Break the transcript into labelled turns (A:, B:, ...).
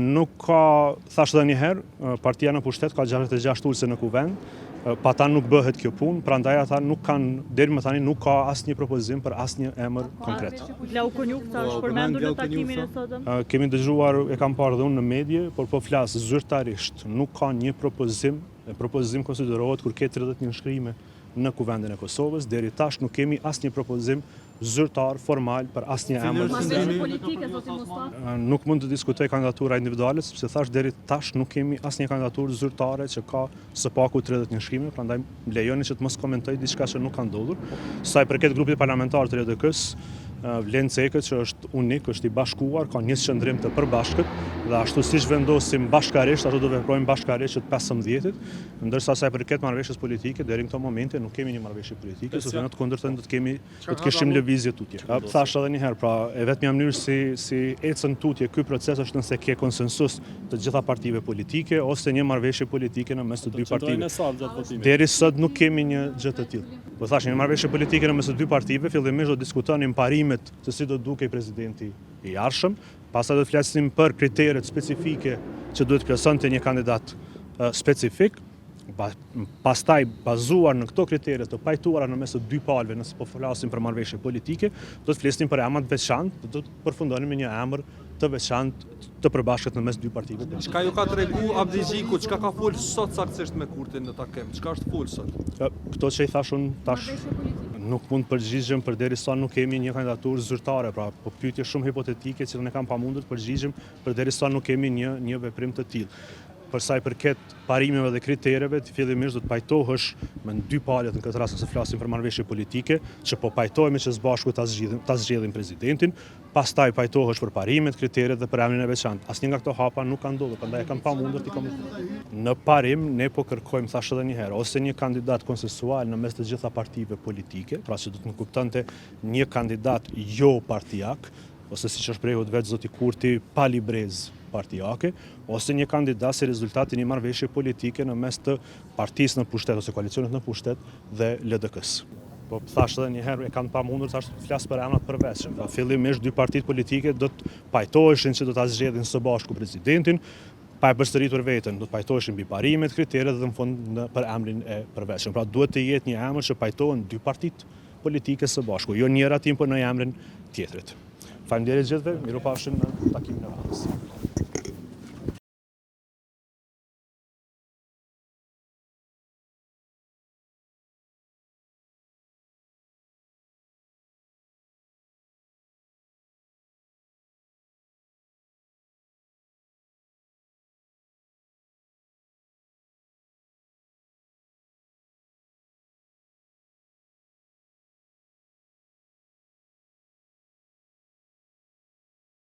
A: Nuk ka, thashë edhe një herë, partia në pushtet ka 66 ulëse në kuvend, pa ta nuk bëhet kjo punë, prandaj ata nuk kanë, deri më tani nuk ka asnjë propozim për asnjë emër konkret.
B: Glauk Konjufca është përmendur në takimin e sotëm?
A: Kemi dëgjuar, e kam parë dhe unë në medie, por po flas zyrtarisht, nuk ka një propozim, propozim konsiderohet kur ke 30 nënshkrime në Kuvendin e Kosovës, deri tash nuk kemi asnjë propozim zyrtar, formal për asnjë emër.
B: Marrëveshje politike, zoti Mustafa?
A: Nuk mund të diskutoj kandidatura individuale, sepse thash deri tash nuk kemi asnjë kandidaturë zyrtare që ka së paku 30 nënshkrime, prandaj më lejoni që të mos komentoj diçka që nuk ka ndodhur. Sa i përket grupit parlamentar të LDK-së, vlen ceket që është unik, është i bashkuar, ka një qëndrim të përbashkët dhe ashtu siç vendosim bashkarisht, ashtu do veprojmë bashkarisht që të 15-it, Ndërsa sa i përket marrëveshjes politike, deri në këto momente nuk kemi një marrëveshje politike, sepse në të kundërtën do të kemi do të kishim lëvizje tutje. Thashë edhe një herë, pra e vetmja mënyrë si si ecën tutje ky proces është nëse ke konsensus të gjitha partive politike ose një marrëveshje politike në mes të dy partive. Deri sot nuk kemi një gjë të tillë. Po thashë një marrëveshje politike në mes të dy partive, fillimisht do të diskutonim parimet se si do të dukej presidenti i ardhshëm, Pastaj do të flisnim për kriteret specifike që duhet të plotësonte një kandidat specifik, pastaj bazuar në këto kritere të pajtuara në mes të dy palëve, nëse po flasim për marrëveshje politike, do të flisnim për emra të veçantë dhe do të përfundonim me një emër të veçantë të përbashkët në mes dy partive
C: politike. Çka ju ka tregu Abdixhiku, çka ka fol sot saktësisht me Kurtin në takim? Çka është fol sot?
A: Këto që i thashë unë tash nuk mund të përgjigjem përderisa nuk kemi një kandidaturë zyrtare, pra po pyetje shumë hipotetike që unë e kam pamundur të përgjigjem përderisa nuk kemi një një veprim të tillë. Për sa i përket parimeve dhe kritereve, ti fillimisht do të pajtohesh me dy palët në këtë rast nëse flasim për marrëveshje politike, që po pajtohemi që së bashku ta zgjidhim ta zgjedhim presidentin, Pastaj pajtohesh për parimet, kriteret dhe për emrin e veçantë. Asnjë nga këto hapa nuk ka ndodhur, prandaj e kam pamundur t'i komentoj. Në parim, ne po kërkojmë, thashë edhe një herë, ose një kandidat konsensual në mes të gjitha partive politike, pra që do të nënkuptonte një kandidat jo partiak, ose siç është shprehur vetë zoti Kurti, pa librezë partiake, ose një kandidat si rezultat i një marrëveshje politike në mes të partisë në pushtet ose koalicionit në pushtet dhe LDK-së. Po thashë edhe një herë, e kam të pamundur tash të flas për emra të përveçëm. Pra fillimisht dy partitë politike do të pajtoheshin që do ta zgjedhin së bashku presidentin, pa e përsëritur veten, do të pajtoheshin mbi parimet, kriteret dhe në fund në, për emrin e përveçëm. Pra duhet të jetë një emër që pajtohen dy partitë politike së bashku, jo njëra t'i imponojë emrin tjetrit. Faleminderit gjithëve, mirupafshim në takimin e radhës.